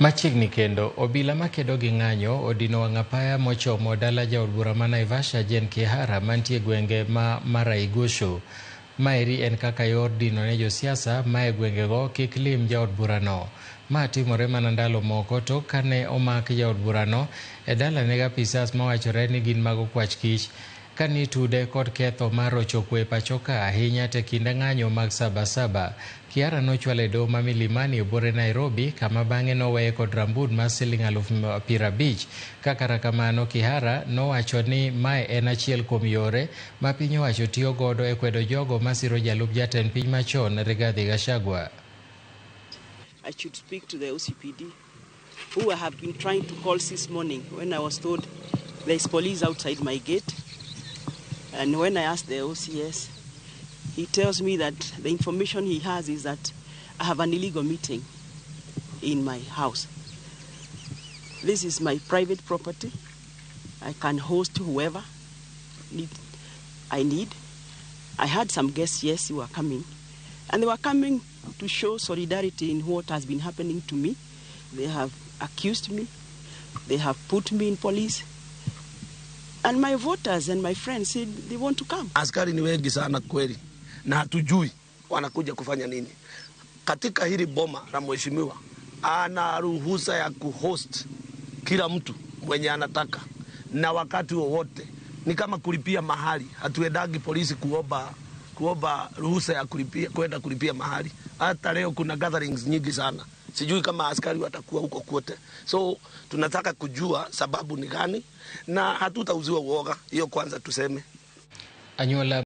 Machiegni kendo, obila makedo gi ng'anyo odino wang' apaya mochomo dala jaod bura ma Naivasha Jane Kihara mantie gwenge ma Maraigushu. Maeri en kaka yor dino ne josiasa mae gwengego kik lim jaod burano. Ma timore mana ndalo moko tok kane omak jaod burano e dalane gi apisas mawachore ni gin mag okwach kich kani itude kod ketho mar rocho kwe pacho ka ahinya te kinde ng'anyo mag Sabasaba. Kihara nochwal e doho ma Milimani e buore Nairobi kama bang'e noweye kod rambun mar siling 50,000. Ka kata kamano Kihara nowacho ni mae en achiel kuom yore ma piny owacho tiyo godo e kwedo jogo masiro jalup jatend piny machon Rigathi Gachagua. I should speak to the OCPD, who I have been trying to call since morning when I was told there is police outside my gate. And when I asked the OCS, he tells me that the information he has is that I have an illegal meeting in my house. This is my private property. I can host whoever I need. I had some guests, yes, who were coming. And they were coming to show solidarity in what has been happening to me. They have accused me. They have put me in police. And my voters and my friends said they want to come. Askari ni wengi sana kweli, na hatujui wanakuja kufanya nini. Katika hili boma la mheshimiwa, ana ruhusa ya kuhost kila mtu mwenye anataka na wakati wowote. Ni kama kulipia mahali. Hatuendagi polisi kuomba ruhusa ya kwenda kulipia mahali. Hata leo kuna gatherings nyingi sana. Sijui kama askari watakuwa huko kote. So tunataka kujua sababu ni gani, na hatutauziwa uoga. Hiyo kwanza tuseme. Anyuola